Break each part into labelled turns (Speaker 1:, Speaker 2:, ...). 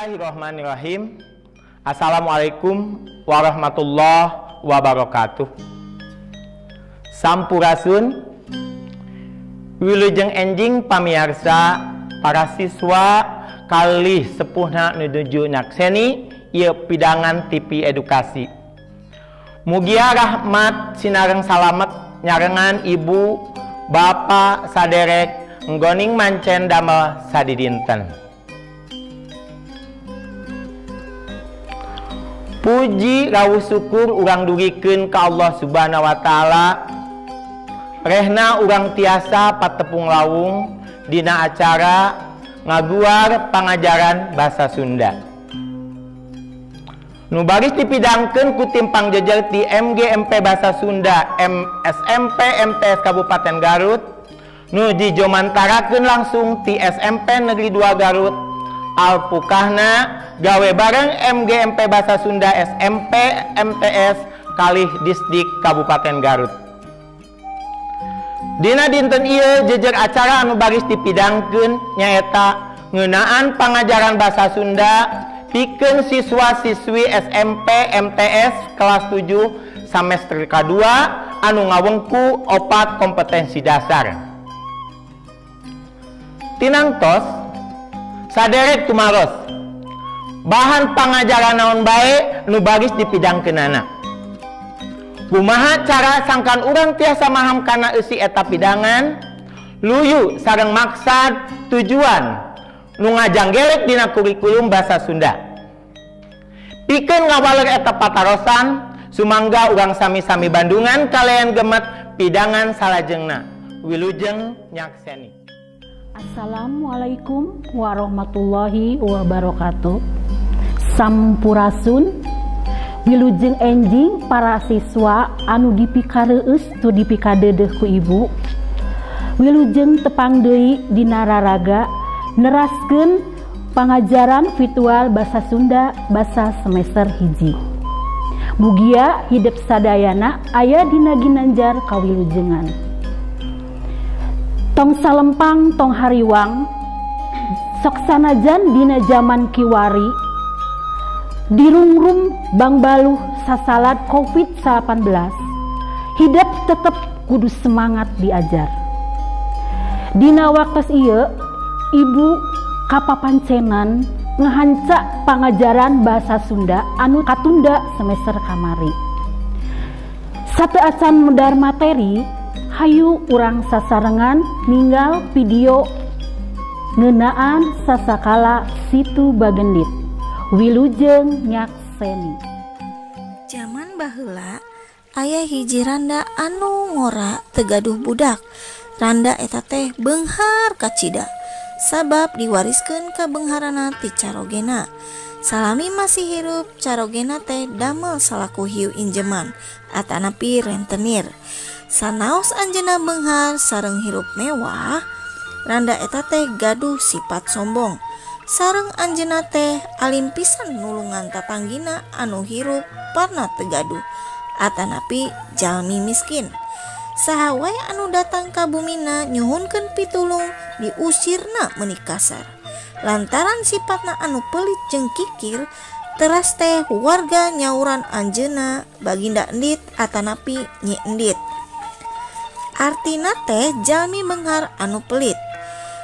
Speaker 1: Bismillahirrahmanirrahim. Assalamualaikum warahmatullahi wabarakatuh. Sampurasun, wilujeng enjing pamiarsa para siswa kalih sepuhna nuju nyakseni ieu pidangan TV edukasi. Mugia rahmat sinareng salamet nyarengan ibu, bapak, saderek nggoning mancen damel sadidinten. Puji rawuh syukur urang dugikeun ka Allah Subhanahu wa taala. Rehna urang tiasa patepung lawung dina acara ngaguar pangajaran bahasa Sunda. Nu baris dipidangkeun ku tim pangjejer ti MGMP Bahasa Sunda SMP MTS Kabupaten Garut, nu dijomantarakeun langsung ti SMP Negeri 2 Garut. Alpukahna gawe bareng MGMP Bahasa Sunda SMP MTS kalih Disdik Kabupaten Garut. Dina dinten ieu jejer acara anu baris dipidangkeun nyaeta ngeunaan pangajaran bahasa Sunda pikeun siswa-siswi SMP MTS kelas 7 semester K2 anu ngawengku 4 kompetensi dasar. Tinangtos saderek tumaros bahan pangajaran naon bae nu baris dipidangkeunana. Kumaha cara sangkan urang tiasa maham kana eusi eta pidangan, luyu sareng maksad tujuan nu ngajanggelek dina kurikulum bahasa Sunda. Pikeun ngawaler eta patarosan, sumangga urang sami-sami bandungan kalian gemet pidangan salajengna. Wilujeng nyakseni.
Speaker 2: Assalamualaikum warahmatullahi wabarakatuh. Sampurasun, wilujeng enjing para siswa anu dipikareueus tu dipikadeudeuh ku ibu. Wilujeng tepang deui dina raraga neraskeun pangajaran virtual bahasa Sunda basa semester 1. Mugia hidep sadayana aya dina ginanjar kawilujengan. Tong salempang tong hariwang sok sanajan dina jaman kiwari dirungrum bangbaluh sasalad COVID-19, hidep tetep kudu semangat diajar. Dina waktos ieu ibu kapapancenan ngehanca pangajaran bahasa Sunda anu katunda semester kamari. Satu acan medar materi, hayu urang sasarengan ninggal video ngeunaan sasakala Situ Bagendit. Wilujeng nyakseni.
Speaker 3: Jaman baheula aya hiji randa anu ngora teu gaduh budak. Randa eta teh beunghar kacida sabab diwariskeun ka beungharana ti carogena. Salami masih hirup, carogena teh damel salaku hiu injeman atanapi rentenir. Sanaos anjeunna beunghar sareng hirup mewah, randa eta teh gaduh sifat sombong. Sareng anjeunna teh alim pisan nulungan tatanggina anu hirup parna teu gaduh atanapi jalmi miskin. Saha wae anu datang ka bumina nyuhunkeun pitulung diusirna meuni kasar. Lantaran sifatna anu pelit jeung kikir, teras teh warga nyauran anjeunna Baginda Endit atanapi Nyi Endit. Artina teh jalmi beunghar anu pelit.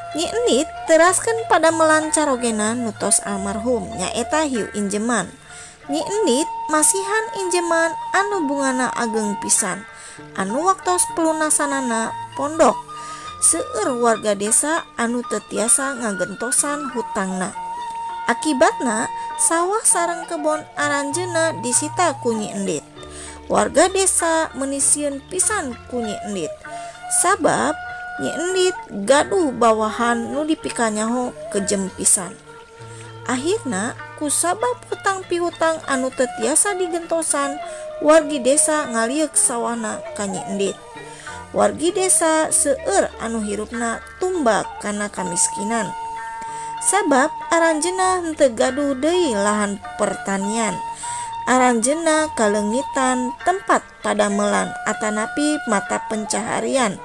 Speaker 3: Nyi Endit teraskeun padamelan carogena nutos almarhum nyaeta hiu injeman. Nyi Endit masihan injeman anu bungana ageng pisan, anu waktos pelunasanana pondok. Seueur warga desa anu teu tiasa ngagentosan hutangna. Akibatna sawah sareng kebon aranjeunna disita ku Nyi Endit. Warga desa meuni sieun pisan ku Nyi Endit, sabab Nyi Endit gaduh bawahan nu dipikanyaho kejem pisan. Akhirna kusabab hutang pihutang anu teu tiasa digentosan, wargi desa ngalieuk sawahna ka Nyi Endit. Wargi desa seueur anu hirupna tumbak kana kamiskinan, sabab aranjeunna henteu gaduh deui lahan pertanian. Aranjeunna kaleungitan tempat padamelan atanapi mata pencaharian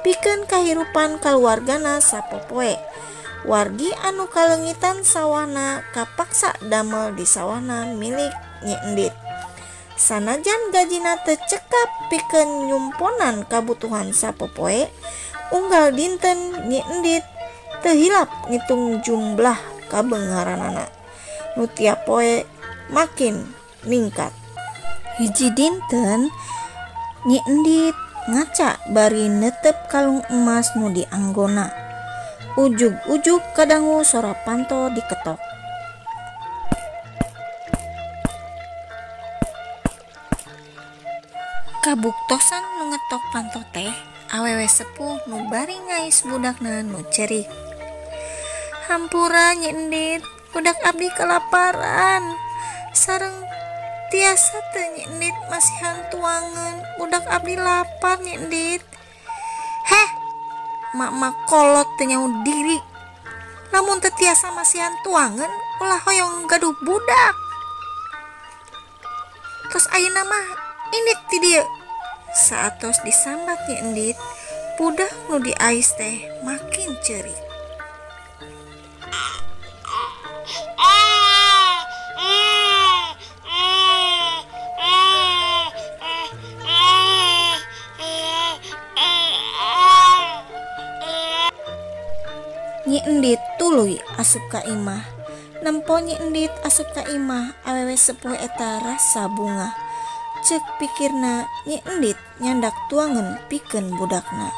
Speaker 3: pikeun kahirupan kaluargana sapopoe. Wargi anu kaleungitan sawahna kapaksa damel di sawahna milik Nyi Endit. Sanajan gajina teu cekap pikeun nyumponan kabutuhan sapopoe, unggal dinten Nyi Endit teu hilap ngitung jumlah kabeungharanana. Nu tiap poe makin ningkat. Hiji dinten Nyi Endit ngaca bari neuteup kalung emas nu dianggona. Ujug-ujug kadangu sora panto diketok. Kabuktosan nu ngetok panto teh awewe sepuh nu bari ngais budakna nu cerik. Hampura Nyi Endit, budak abdi kelaparan. Sareng tiasa teu Nyi Endit masihan tuangan, budak abdi lapar Nyi Endit. Heh, mak-mak kolot teu nyaho diri. Lamun teu tiasa masihan tuangan, ulah hoyong gaduh budak. Tos ayeuna mah indit ti dieu. Saatos disambat Nyi Endit, budak nu diais teh makin ceurik. Nyi Endit tuluy asup ka imah. Nempo Nyi Endit asup ka imah, awewe sepuh eta rasa bunga. Ceuk pikirna Nyi Endit nyandak tuangan pikeun budakna.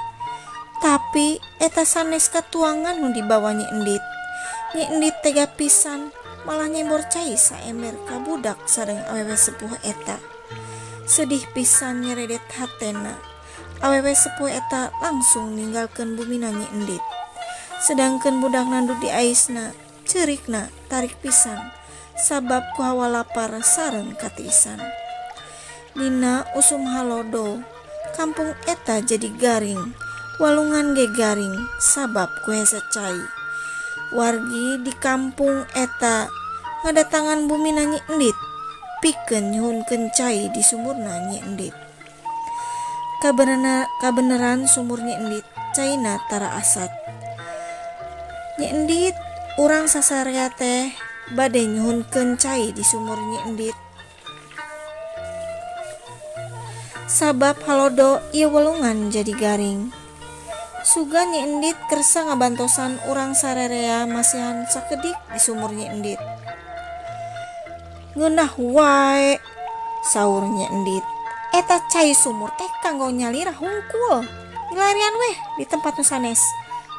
Speaker 3: Tapi eta sanes katuangan nu dibawa Nyi Endit. Nyi Endit tega pisan malah nyembor cai saember ka budak sareng awewe sepuh eta. Sedih pisan nyeredet hatena. Awewe sepuh eta langsung ninggalkeun bumina Nyi Endit. Sedangkan budak nu diaisna, ceurikna tarik pisan, sabab ku hawa lapar sareng katiisan. Dina usum halodo, kampung eta jadi garing, walungan ge garing sabab ku hese cai. Wargi di kampung eta ngadatangan bumina Nyi Endit, pikeun nyuhunkeun cai di sumurna Nyi Endit. Kabeneran sumur Nyi Endit caina tara asat. Nyi Endit urang sasarea teh bade nyuhunkeun cai di sumur Nyi Endit. Sabab halodo ieu walungan jadi garing. Sugan Nyi Endit kersa ngabantosan urang sarerea masihan sakedik di sumur Nyi Endit. Ngeunah wae saur Nyi Endit. Eta cai sumur teh kanggo nyalira hungkul. Dilarian weh di tempat nu sanes.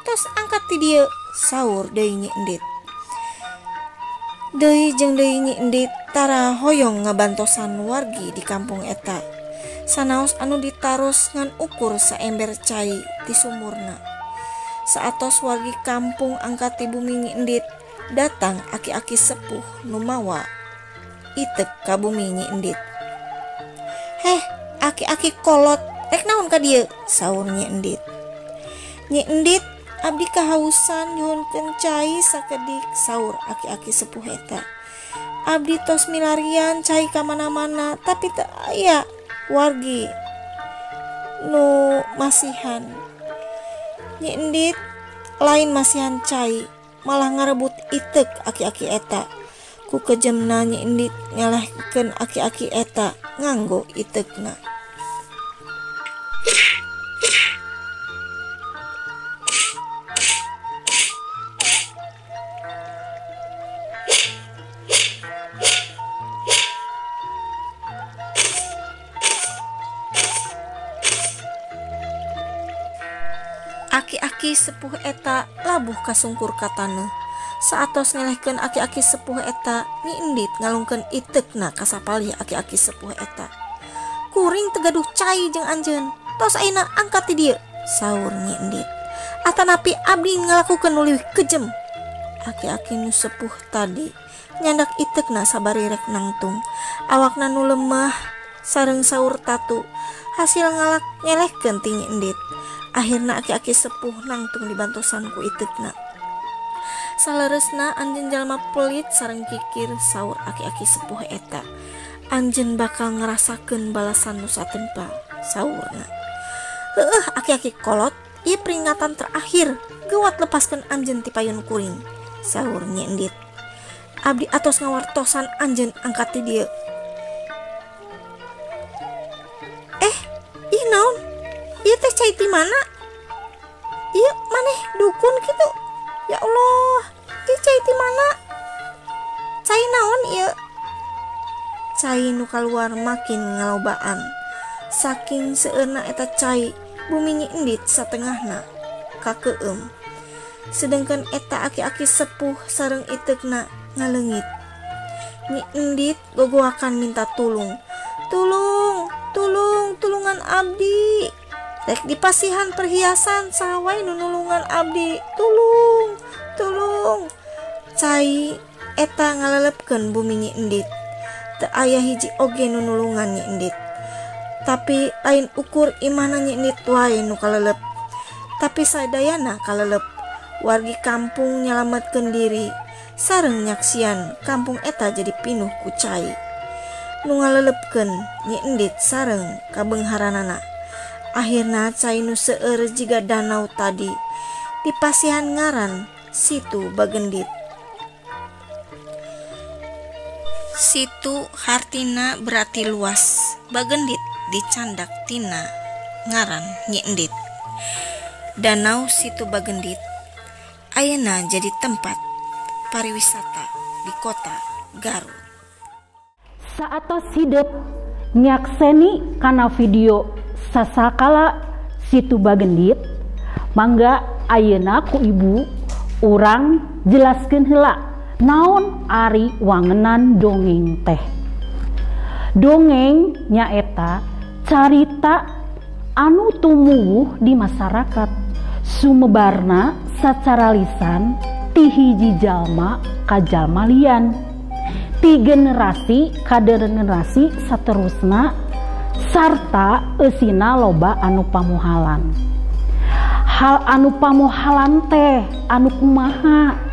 Speaker 3: Tos angkat ti dieu, saur deui Nyi Endit. Deui jeung deui Nyi Endit tara hoyong ngabantosan wargi di kampung eta. Sanaos anu ditaros ngan ukur saember cai ti sumurna. Saatos wargi kampung angkat ti bumi Nyi Endit, datang aki-aki sepuh nu mawa itek ka bumi Nyi Endit. Heh, aki-aki kolot, rek naon ka dieu? Saur Nyi Endit. Nyi Endit, abdi kahausan nyuhunkeun cai sakedik, saur aki-aki sepuh eta. Abdi tos milarian cai ka mana-mana, tapi teu aya wargi nu masihan. Nyi Endit lain masihan cai, malah ngarebut itek aki-aki eta. Ku kejemna Nyi Endit ngelehkeun aki-aki eta nganggo itekna. Aki-aki sepuh eta labuh kasungkur ka taneuh. Saatos ngelehkeun aki-aki sepuh eta, Nyi Endit ngalungkeun itekna ka sapalih aki-aki sepuh eta. Kuring teu gaduh cai jeung anjeun, tos ayeuna angkat ti dieu, saur Nyi Endit. Atanapi abdi ngalakukeun nu leuwih kejem. Aki-aki nu sepuh tadi nyandak itekna sabari rek nangtung. Awakna nu lemah sareng saur tatu, hasil ngalak ngelehkeun ti Nyi Endit. Akhirna aki-aki sepuh nangtung dibantosan ku itekna. Saleresna anjeun jalma pelit sareng kikir, saur aki-aki sepuh eta. Anjeun bakal ngerasakeun balasan nu satempa, saurna. Heueuh aki-aki kolot, Ieu peringatan terakhir, geuwat lepaskeun anjeun ti payun kuring, saur Nyi Endit. Abdi atos ngawartosan anjeun angkat ti dieu. Eh, ih naon? Ieu teh cai ti mana? Ieu maneh dukun kitu? Ya Allah, ieu cai ti mana? Cai naon ieu? Cai nu kaluar makin ngalobaan. Saking seueurna eta cai, bumi Nyi Endit satengahna kakeum. Sedengkeun eta aki-aki sepuh sareng iteukna ngaleungit. Nyi Endit gogoakan minta tulung. Tulung, tulung, tulungan abdi. Rek dipasihan perhiasan saha wae nu nulungan abdi. Tulung, tulung. Cai eta ngalelepkeun bumi Nyi Endit. Teu aya hiji oge nu nulungan Nyi Endit. Tapi lain ukur imahna Nyi Endit wae nu kalelep. Tapi sadayana kalelep. Wargi kampung nyalametkeun diri sareng nyaksian kampung eta jadi pinuh ku cai. Nu ngalelepkeun Nyi Endit sareng kabeungharanana. Akhirna cai nu seueur jiga danau tadi dipasihan ngaran Situ Bagendit. Situ hartina berarti luas, Bagendit dicandak tina ngaran Nyi Endit. Danau Situ Bagendit ayeuna jadi tempat pariwisata di kota Garut.
Speaker 2: Saatos hidep nyakseni kana video sasakala Situ Bagendit, mangga ayeuna ku ibu urang jelaskeun heula naon ari wangenan dongeng teh. Dongeng nyaeta carita anu tumuwuh di masyarakat, sumebarna sacara lisan ti hiji jalma ka jalma lian, ti generasi ka generasi saterusna, sarta eusina loba anu pamohalan. Hal anu pamohalan teh anu kumaha?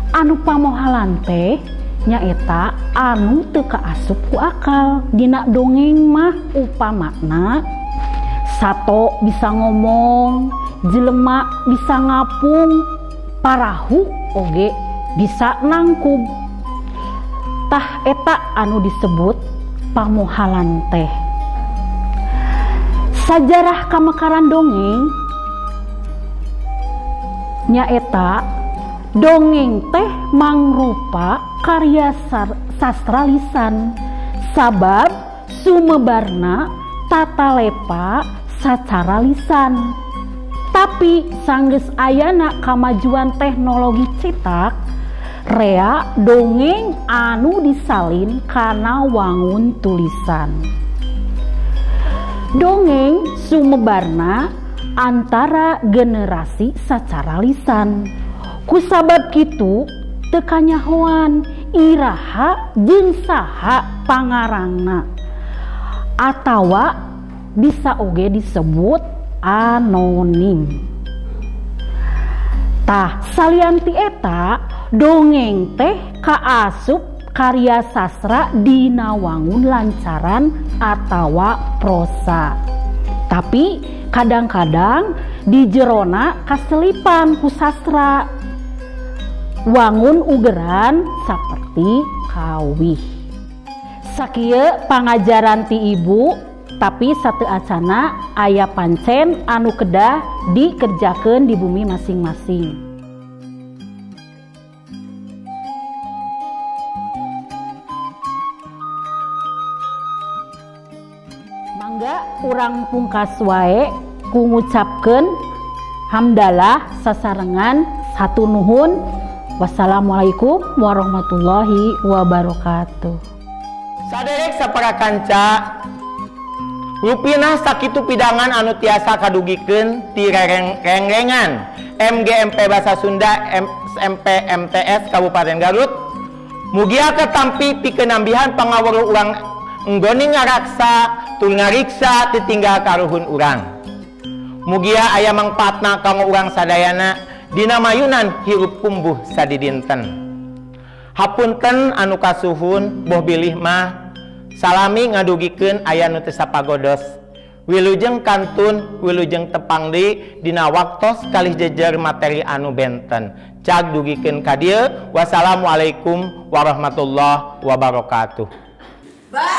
Speaker 2: Anu pamohalan teh nyaeta anu teu kaasup ku akal. Dina dongeng mah upamakna sato bisa ngomong, jelema bisa ngapung, parahu oge bisa nangkub. Tah eta anu disebut pamohalan teh. Sajarah kamekaran dongeng nyaeta dongeng teh mangrupa karya sastra lisan, sabab sumebarna tata lepa sacara lisan. Tapi sanggeus ayana kamajuan teknologi cetak, rea dongeng anu disalin kana wangun tulisan. Dongeng sumebarna antara generasi sacara lisan. Kusabab kitu teu kanyahoan iraha jeung saha pangarangna, atawa bisa oge disebut anonim. Tah salian ti eta, dongeng teh kaasup karya sastra dina wangun lancaran atawa prosa. Tapi kadang-kadang di jerona kaselipan ku sastra wangun ugeran saperti kawih. Sakieu pangajaran ti ibu, tapi satu acana aya pancen anu kedah dikerjakeun di bumi masing-masing. Mangga urang pungkas wae ku ngucapkeun hamdalah sasarengan satu nuhun. Wassalamualaikum warahmatullahi wabarakatuh.
Speaker 1: Saderek sapara kanca, rupina sakitu pidangan anu tiasa kadugikeun ti rengrengan MGMP Bahasa Sunda SMP MTS Kabupaten Garut. Mugia ketampi pikeun nambihan pangaweruh urang enggoni ngaraksa tur ngariksa titinggal karuhun urang. Mugia aya mangpaatna kanggo urang sadayana dina mayunan hirup kumbuh sadidinten. Hapunten anu kasuhun boh bilih mah salami ngadugikeun aya nu teu sapagodos. Wilujeng kantun, wilujeng tepang deui dina waktos kalih jejer materi anu benten. Cag dugikeun ka dieu. Wassalamualaikum warahmatullahi wabarakatuh.
Speaker 3: Bye.